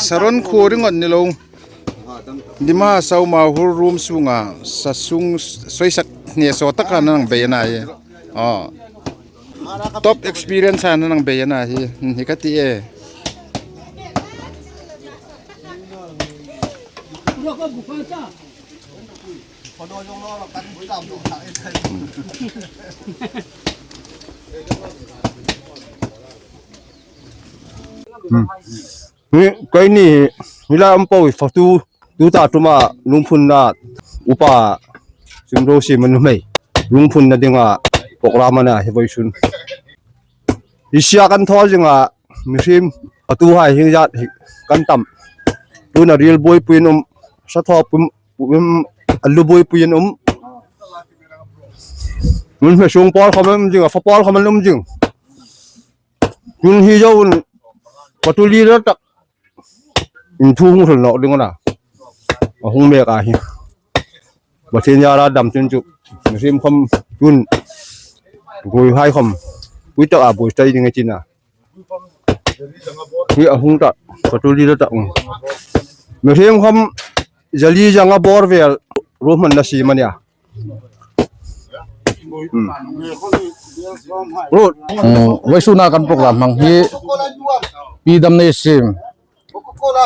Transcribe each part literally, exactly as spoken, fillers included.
Saron khu ring on ni lo. Dima sau ma hur room sunga sa sung soisak ne so taka nang be na hi. Oh. Top experience a nang be na hi. Hi ka ti e. Hmm. Hi, keini, hi la um po, fatu, tuta tuma, lungphunna, upa, sim ro si manu mei, lungphunna dinga, program a na, hi voisun. Hi sia kan thaw zinga, mihriem, fatuhai hi zat, hi, kan tam. Tuna ril buoipui an um, sa thaw pum, um, a lu buoipui an um. Mun hme sung pawl khawm an um zing, a fa pawl khawm an um zing. Tun hi zo un, fatu leader tak. In thu hung hril nawk ding a na. A hung mek a hi. Pathien zara dam chun chu. Mihriem khawm tun. Buoihai khawm. Pui tak a buoi tai ding a tina. Hi a hung ta. Fatu leader tak. Mihriem khawm zali zanga bor vel. Ruom hmanna si mania. Hmm. Ruot. Hmm, voisuna kan program hmang hi Pi Damneisim.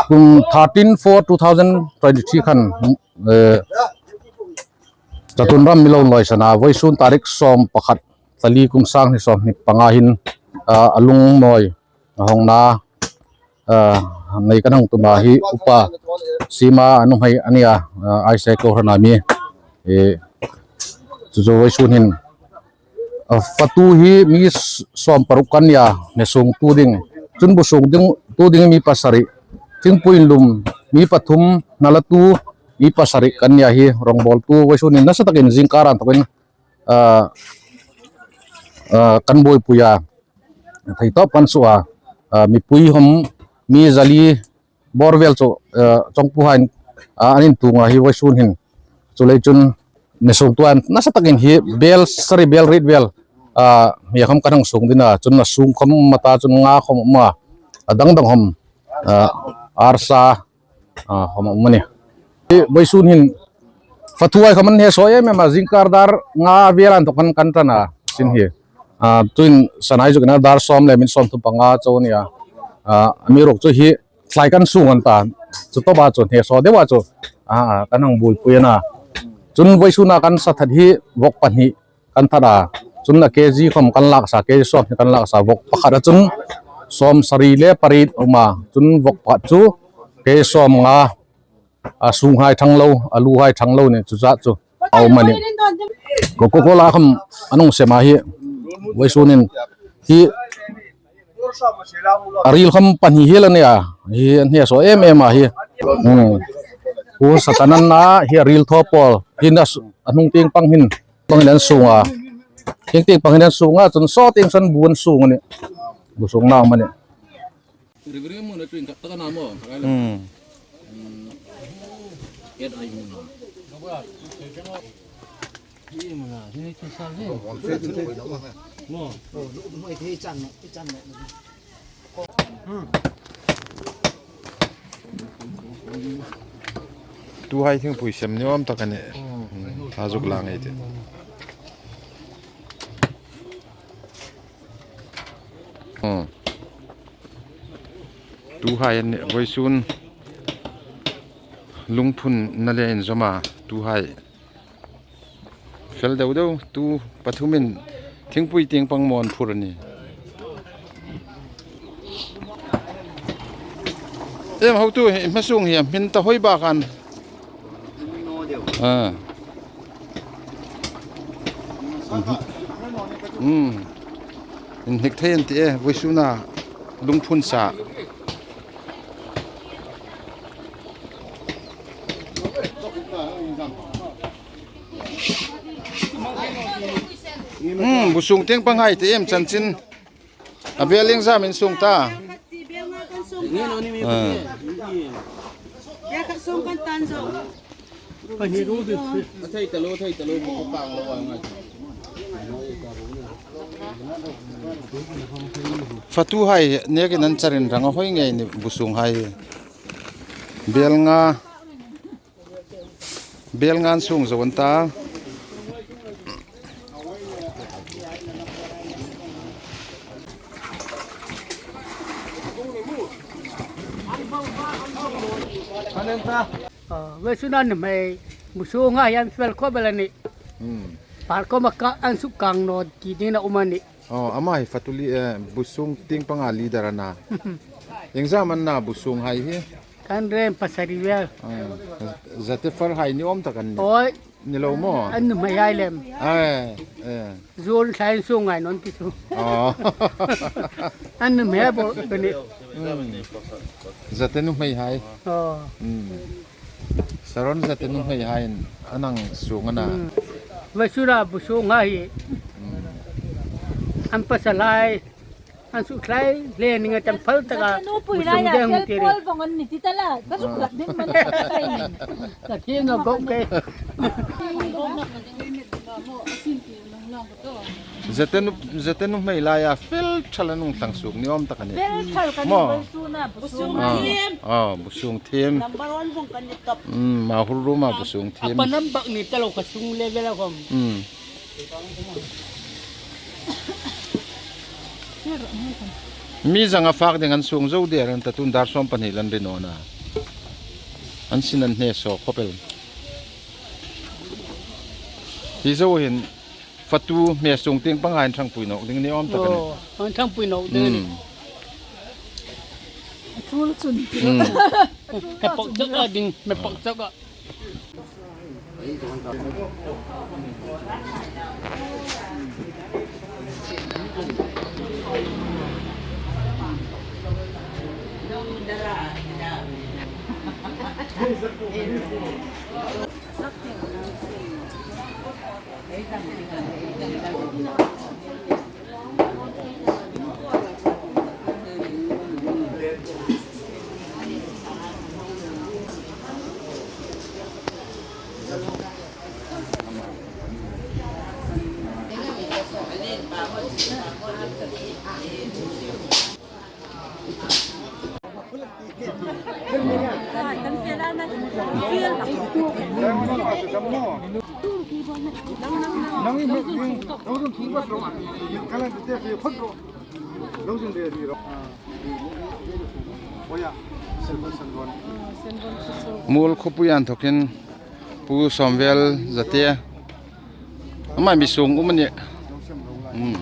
Kum thirteen four two thousand twenty-three khan, eh, Chatuon ram mi lo lawisana, voisun tarik sawm pakhat, Thla li kum sang hni sawm hni panga hin, ah, a lungmawi, a hawngna, ah, nei kan hang tuma hi upa sima a nuhmei a nia, ah, Aisei Kohran a mi, eh, chu chu voisun hin, ah, fatu hi mi s-, sawm paruk kan nia, hne sung tu ding, chun bu sung ding, tu ding mi pasari, thingpui lum mi pathum, hnalatu mi pasari kan nia hi, rongbawltu voisun hin nasa takin zingkar anthokin, ah, ah, kan buoipui a, thei tawp kan suo a, ah, mipui hom, mi zali bor vel chu, ah, chawngpuhaiin, ah, an intung a hi voisun hin. Chuleiin chun hne sung tu an nasa takin hi bel sari bel riet vel, ah, mi khawm kan hang sung ding a, chun a sung khawm um a ta, chun nga khawm um a, a dang dang hom, ah, arsa, ah, hom um a nih. Hi voisun hin fatuhai khawm an hnesaw em em a, zingkar dar nga vel anthokin kan ṭan a, sin hi. Ah, tuin sanai zuk ina dar sawm le min sawm thum panga chau a nia. Ah, amiruokchu hi thlai kan sung an ta. Chu tawpa chu hnesaw deu a chu, ah, kan hang buoipui a na. Chun voisuna kan sa that hi vawk pahni kan that a. Chun a K G khawm kan laksa, K G sawm hni kan laksa, vawk pakhat a chun sawm sari le pariet a um a. Chun vawk pakhat chu K G sawm nga, a sunghai ṭhang lo, a luhai ṭhang lo ni chu zat chu a um a nih. Coca-Cola khawm an hung sem a hi. Voisunin hi a ril khawm pahni hi la nia. Hi an hnesaw em em a hi. Hmm. Pu Satanan a hi a ril thaw pawl. Hi na s-, a hnung tieng pang hin. Pang hin an sung a. Tieng tieng pang hin an sung a. Chun saw tieng san bu an sung a nih. Bu sung na um a nih. Hmm. Tuhai thingpui sem ni awm tak a nih. Hmm. A zuk lang ei tih. Hmm. Tuhai an nih, voisun lungphunna le inzawma tuhai. Fel deu deu, tu pathumin thingpui tieng pang maw an phur a nih. Em, hotu hi, hmesung hi, hmin ta hoi bak an. Ah. Mhm. Hmm. Inhnik thei an ti e, vawisuna lungphun sa. Hmm, bu sung tieng pangngai te em chanchin. A bel iengzam in sung ta. Ah. Fatuhai nekin an charin rang a hoi ngei ni bu sunghai. Bel nga. Bel nga an sung zo an ta. Ah, vawisuna nuhmei bu sunghai an fel khop el a nih. Hmm. Par khoma ka an suk kang naw ti dingin a um a nih. Oh, ama hi fatu li, eh, bu sung tieng panga leader a na. Iengzam an na bu sunghai hi? Kan rem pasari vel. Ah, zate farhai ni awm tak an ni. Oi. Ni lo maw? An nuhmeihai lem. Ai, eh. Zun thlai an sung ngai naw ti chu. Oh. An nuhmei bo ka nih. Hmm. Zate nuhmeihai. Oh. Hmm. Saron zate nuhmeihai in an hang sung a na. Hmm. Vawisuna bu sunghai. Hmm. An pasalhai. An suk thlai le ni nga tam phal taka. Zate nu pui lai a, sel pol vong an ni ti ta la. Ka suk lak ding man ta kai. Ka thi nga gok ke. Zate nu, zate nuhmei lai a fel thal an hung thlang suk ni awm tak a nih. Fel thal ka ni maw? Vawisuna bu sung. Ah, thiem. Ah, bu sung thiem. Number one vong ka ni top. Hmm, ma hur ru ma bu sung thiem. A pa nam bak ni ta lo ka sung level a khom. Hmm. Mi zanga fak ding an sung zo der an ta tun dar sawm pahni lan ri naw na. An sin an hne so khop el. Hi zo hin fatu hme sung tieng pangngai an thangpui nawk ding ni awm tak a nih. Oh, an thangpui nawk ding a nih. Hmm. Tul chun ti. Hmm. Hme pok chok a ding, hme pok chok a. Muol khawpui an thawkin Pu Sawmvel Zate. Ama mi sung um a nih. Hmm.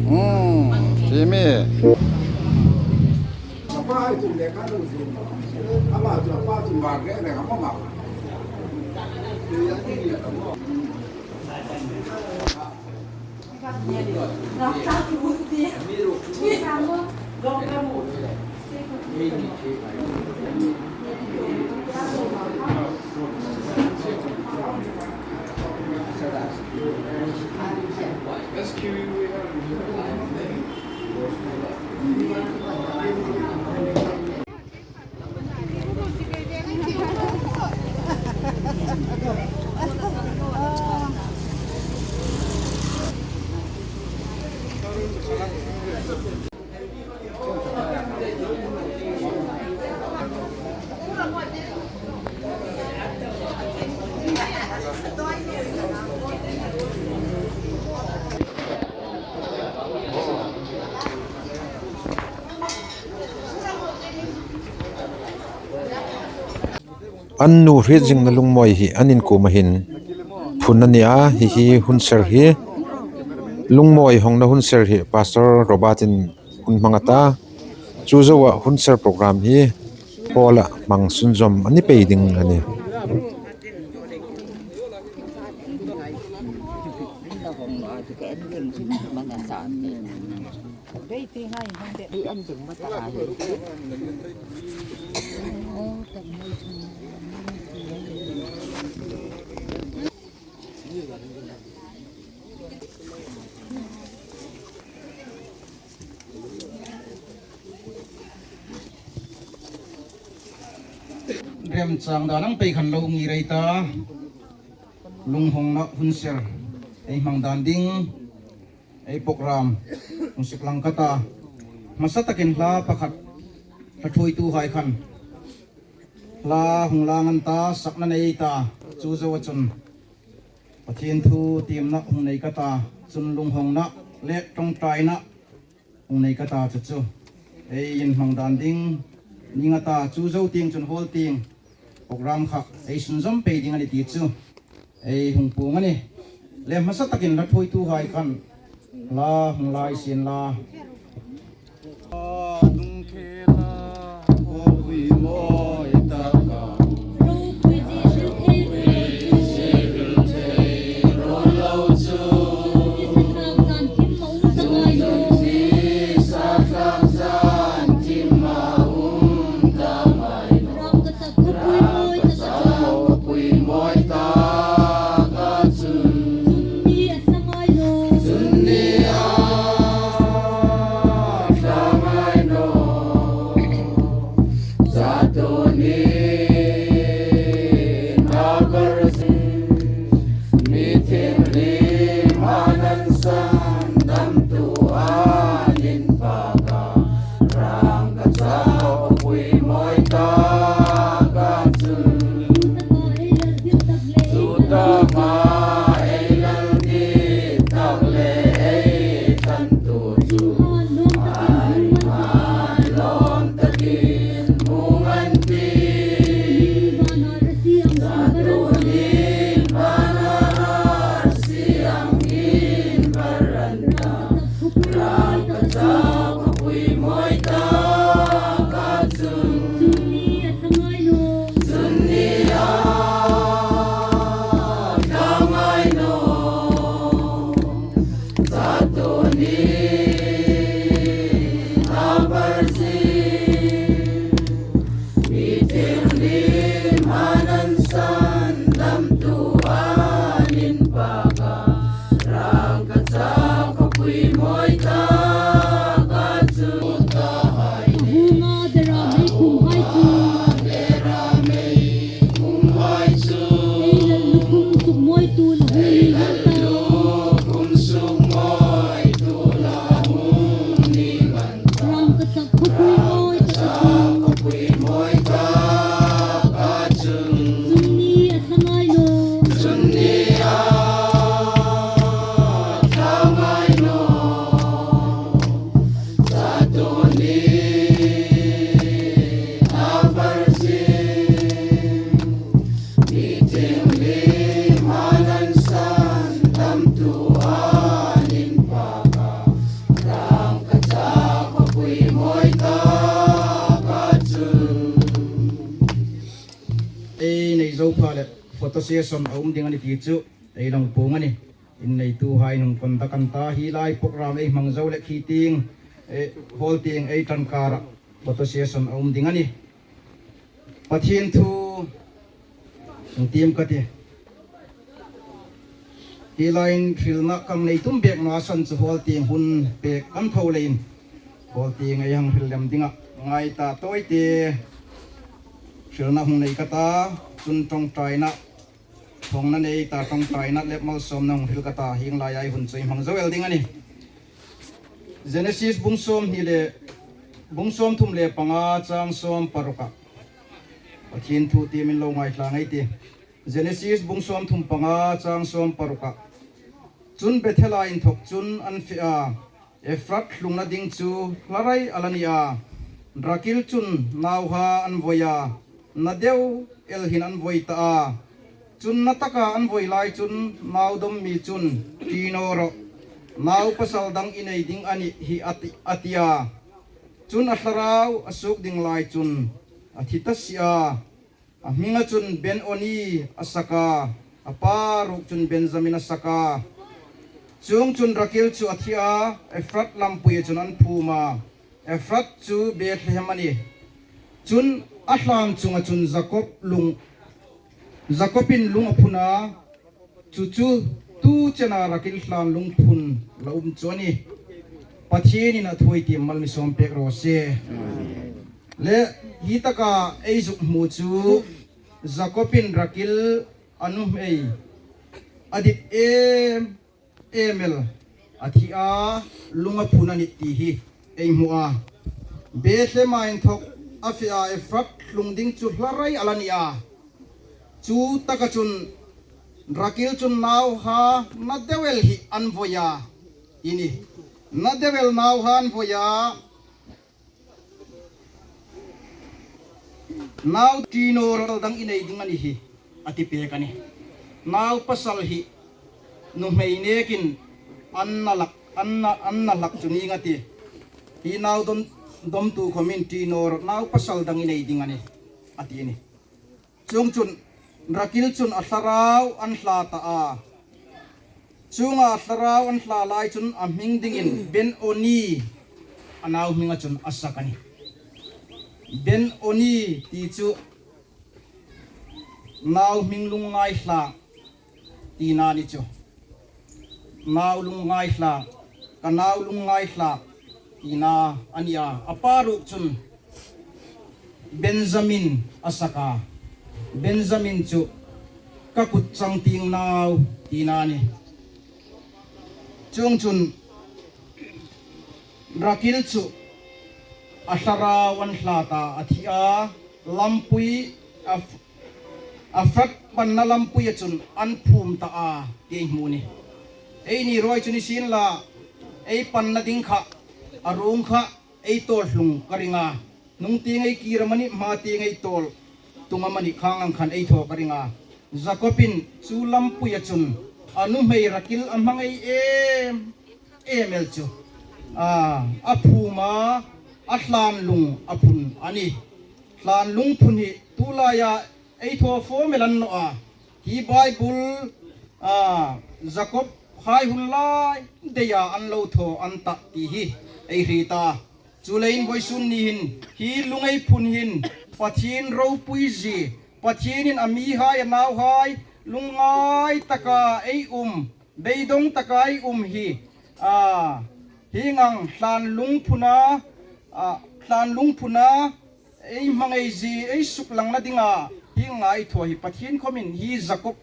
Hmm, Jimmy. An nu hriet zingna lungmawi hi an inkuoma hin phun a ni a, hi hi hun ser hi lungmawi hawngna hun ser hi Pastor Robert-in hun hmang a ta. Chu zoa hun ser program hi hall-a hmang sunzawm a ni pei ding a nih. Remchang dan ang pei khan lo ngir ei ta, lunghawngna hun ser ei hmang dan ding ei program hung suklang ka ta. Hmasa takin hla pakhat hla thuoituhai khan hla hung lang an ta, sakna nei ta, chu zoa chun Pathien thu tiemna hung nei ka ta, chun lunghawngna le ṭawngṭaina hung nei ka ta chu chu. Ei inhmang dan ding ning a ta, chu zo tieng chun hall tieng program kha ei sunzawm pei ding a ni ti chu ei hung puong a nih. Le hmasa takin hla thuoituhai khan hla hung lai sien la. Ei nei zo pha le photo session a um ding a ni ti chu ei lo puong a nih. Inneituhai nun conduct an ta, hi lai program ei hmang zo leh khi tieng, eh, hall tieng ei ṭan kara photo session a um ding a nih. Pathien thu hung tiem ka tih. Hi laiin hrilna kan nei tum bek naw san chu hall tieng hun pek kan tho leiin hall tieng ei hang hril lem ding a ngai ta tawite hrilna hung nei ka ta, chun ṭawngṭaina, thawngna nei ta ṭawngṭaina le malsawmna hung hril ka ta, hieng laia ei hun chu ei hmang zo el ding a nih. Genesis bung sawmhni le, bung sawmthum le panga chang sawm paruka Pathien thu tiem in lo ngaithla ngei ei tih. Genesis bung sawmthum panga chang sawm paruka. Chun Bethela inthawk chun an fe a, Efrat hlungna ding chu hlarai a la ni a. Rakil chun nauha an voi a, na deu el hin an voi ta a. Chun na taka an voi lai chun nau dawm mi chun, ṭi naw rawh, nau pasal dang i nei ding a nih hi a ti, a ti a. Chun a thlarau a suok ding lai chun a thi ta si a. A hminga chun Ben-oni a sak a, a pa ruok chun Benjamin a sak a. Chuongchun Rakil chu a thi a, Efrat lampuia chun an phum a. Efrat chu Bethlehem a nih. Chun a hlan chunga chun Jakob lung, Jakobin lung a phun a, chu chu tu chena Rakil hlan lungphun la um chu a nih. Pathienin a thu ei tiem mal mi sawm pek raw se. Le hi taka ei zuk hmu chu Jakobin Rakil a nuhmei a dit em em el a thi a, lung a phun a nih ti hi ei hmu a. Bethlehema inthawk a fe a, Efrat hlung ding chu hlarai a la ni a. Chu taka chun Rakil chun nauha na deu el hi an voi a, ti a nih. Na deu el nauha an voi a, nau ṭi naw rawh, dang i nei ding a nih hi, a ti pek a nih. Nau pasal hi nuhmei nekin an na lak, an na, an na hlak chu ning a tih. Hi nau dawm, dawmtu khawmin ṭi naw rawh, nau pasal dang i nei ding a nih, a ti a nih. Chuongchun Rakil chun a thlarau an hla ta a. Chuonga thlarau an hla lai chun a hming dingin Ben-oni a nau hminga chun a sak a nih. Ben-oni ti chu nau hming lungngai hla tina a ni chu. Nau lungngai hla, ka nau lungngai hla tina a ni a. A pa ruok chun Benjamin a sak a. Benjamin chu ka kut changtieng nau tina a nih. Chuongchun Rakil chu a thlarau an hla ta a, thi a, lampui a, Efrat panna lampuia chun an phum ta a, ti ei hmu a nih. Eini ruoi chu ni sienla, ei panna ding kha, a ruong kha ei tawl hlung ka ring a. Hnung tieng ei kir amanih, hma tieng ei tawl tung amanih khang ang khan ei thaw ka ring a. Jakobin chu lampuia chun a nuhmei Rakil a hmangai em em el chu, a, a phum a, a hlan lung a phun a nih. Hlan lungphun hi tu laia ei thaw fawm el a ni naw a. Hi Bible, a, Jakob hai hun lai deia an lo thaw an tah ti hi ei hriet a. Chuleiin vawisun ni hin hi lung ei phun hin Pathien ropui zie, Pathienin a mihai, a nauhai lungngai taka ei um, beidong taka ei um hi, a, hieng ang hlan lungphuna, a, hlan lungphuna ei hmangai zie ei suklangna dinga hieng anga ei thaw hi Pathien khawmin hi Jakob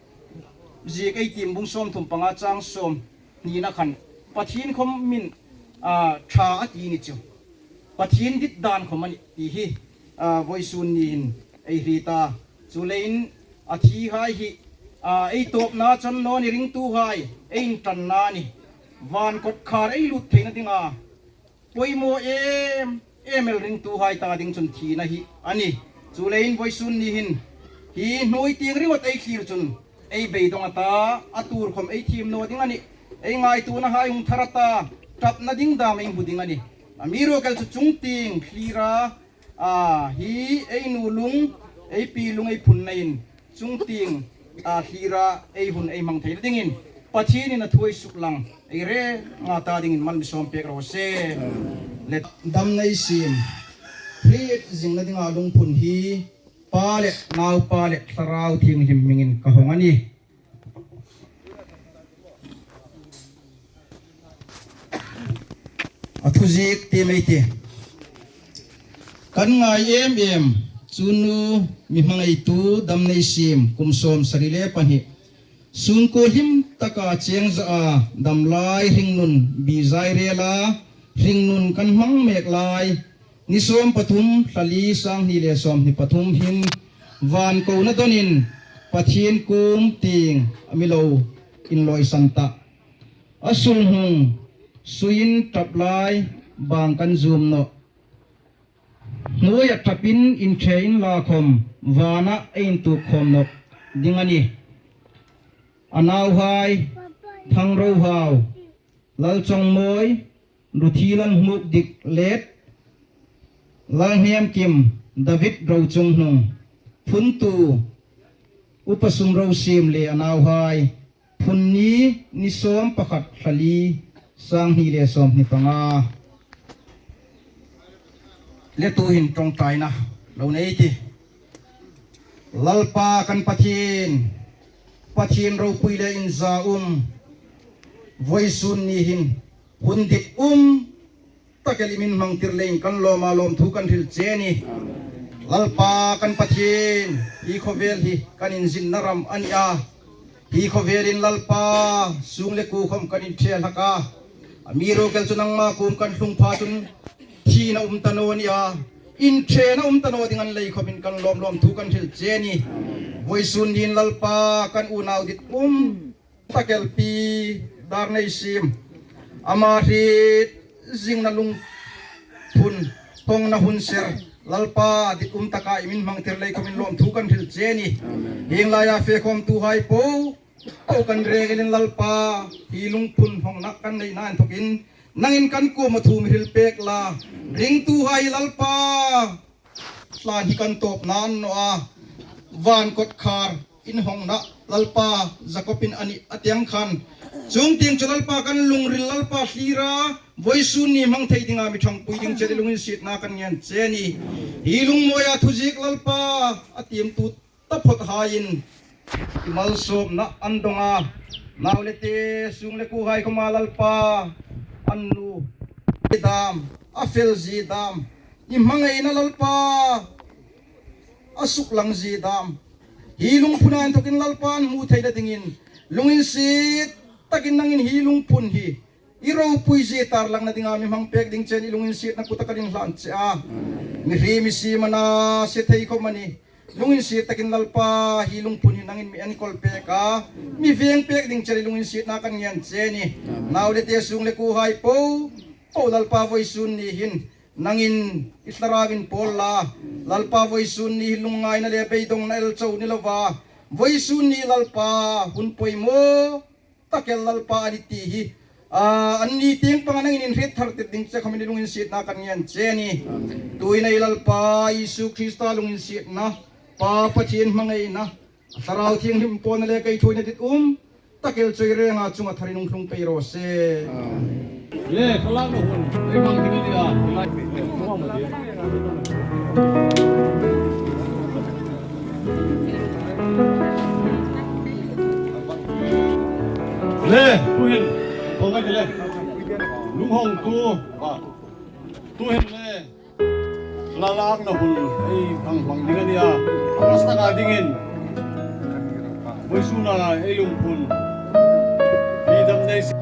ziek ei tiem bung sawmthum panga chang sawmhnina khan Pathien khawmin, a, ṭha a ti a ni chu. Pathien dit dan khawm a nih ti hi, a, vawisun ni hin ei hriet a. Chuleiin a thihai hi, a, ei tawpna chang naw ni, ringtuhai ei inṭanna a nih. Van kawtkhar ei lut theina dinga poimaw em em el ringtuhai ta ding chun thina hi a nih. Chuleiin vawisun ni hin hi hnuoi tieng ringawt ei thlir chun ei beidong a ta, a tuor khawm ei thiem naw ding a nih. Ei ngaituonahai hung thar a ta, ṭapna ding dam ei hmu ding a nih. Amiruokchu chungtieng thlira, a, hi ei nu lung, ei pi lung ei phunnain chungtieng, a, thlira ei hun ei hmang theina dingin Pathienin a thu ei suklang ei renga ta dingin mal mi sawm pek raw se. Le dam nei siem hriet zingna dinga lungphun hi Pa le Naupa le Thlarau Thienghlim hmingin ka hawng a nih. A thu ziek ti mei ti. Kan ngai em em, chu nu mi hmangaitu dam nei siem kum sawmsari le pahni. Sungkuo hlim taka cheng za a dam lai hringnun bizai rela hringnun kan hmang mek lai. Ni sawm pathum, thla li, sang hni le sawmhni pathum hin van kona donin Pathien kuom tieng a mi lo inlawisan ta. A sulhnung suiin ṭap lai bang kan zum nawh. Hnuoia ṭapin inṭhe inla khom vana ei intuk khom nawk ding a nih. A nauhai Thangro Hau, Lalchawngmawi, Ruthi Lalhmukdik Let, Lalhniamkim, David Rochunghnung, phuntu Upa Sumrosiem le a nauhai, phun ni, ni sawm pakhat, thla li, sang hni le sawmhni panga. Le tuhin ṭawngṭaina lo nei ti. Lalpa kan Pathien, Pathien ropui le inzaum, vawisun ni hin hun dit um tak el i min hmangtir leiin kan lawm a, lawmthu kan hril che a nih. Lalpa kan Pathien, hi khawvel hi kan inzinna ram a nih a. Hi khawvelin Lalpa, sung le kuo khom kan inṭhe hlak a. Amiruokchu nangma kuom kan tlung pha chun thina um ta naw a nih a. Inṭhena um ta naw ding a ni lei khomin kan lawm, lawmthu kan hril che a nih. Vawisun niin Lalpa kan unau dit um tak el Pi Darneisiem, ama hriet zingna lungphun hawngna hun ser, Lalpa dit um taka i min hmangtir lei khomin lawmthu kan hril che a nih. Hieng laia fe khawmtuhai po po kan reng elin Lalpa, hi lungphun hawngna kan neina inthokin nangin kan kuoma thu mi hril pek la. Ringtuhai Lalpa, tlan hi kan tawpna a ni naw a, van kawtkhar inhawngna Lalpa Jakobin a nih a ti ang khan, chuong tieng chu Lalpa kan lungril Lalpa thlira, vawisun ni hmang thei dinga mi ṭhangpui ding chena i lunginsietna kan ngen che a nih. Hi lungmawia thu ziek Lalpa a tiemtu taphawthaiin i malsawmna an dawng a, nau le te, sung le kuohai khoma Lalpa, a nu dam, a fel zie dam, i hmangaina Lalpa, a suklang zie dam, hi lungphuna inthokin Lalpa an hmu theina dingin lunginsiet takin nangin hi lungphun hi i ropui zie tarlangna dinga mi hmang pek ding chena i lunginsietna kuta kan inhlan che a. Mi hri mi sie mana sie thei khom a nih. Lunginsiet takin Lalpa, hi lungphun hi nangin mi enkawl pek a, mi veng pek ding chena i lunginsietna kan ngen che a nih. Nau le te, sung le kuohai po po Lalpa, vawisun ni hin nangin i thlarauin pawl la. Lalpa, vawisun ni hi lungngaina le beidongna el chau ni lova, vawisun ni Lalpa, hun poimaw tak el Lalpa a ni ti hi, a, anni tieng panga nangin inhriet thar tir ding che khomin i lunginsietna kan ngen che a nih. Tuhin ei Lalpa Isu Krista lunginsietna, Pa Pathien hmangaina, Thlarau Thienghlim pawlna le kaithuoina dit um tak el chu i renga chunga tharin hung tlung pei raw se. Le, thlalakna hun ei hmang ding a nih a. Le, tuhin, kawng ka ti le. Lunghawngtu, tuhin le. Thlalakna hun ei hang hmang ding a nih a. Pastor-a dingin vawisuna ei lungphun hi dam nei si.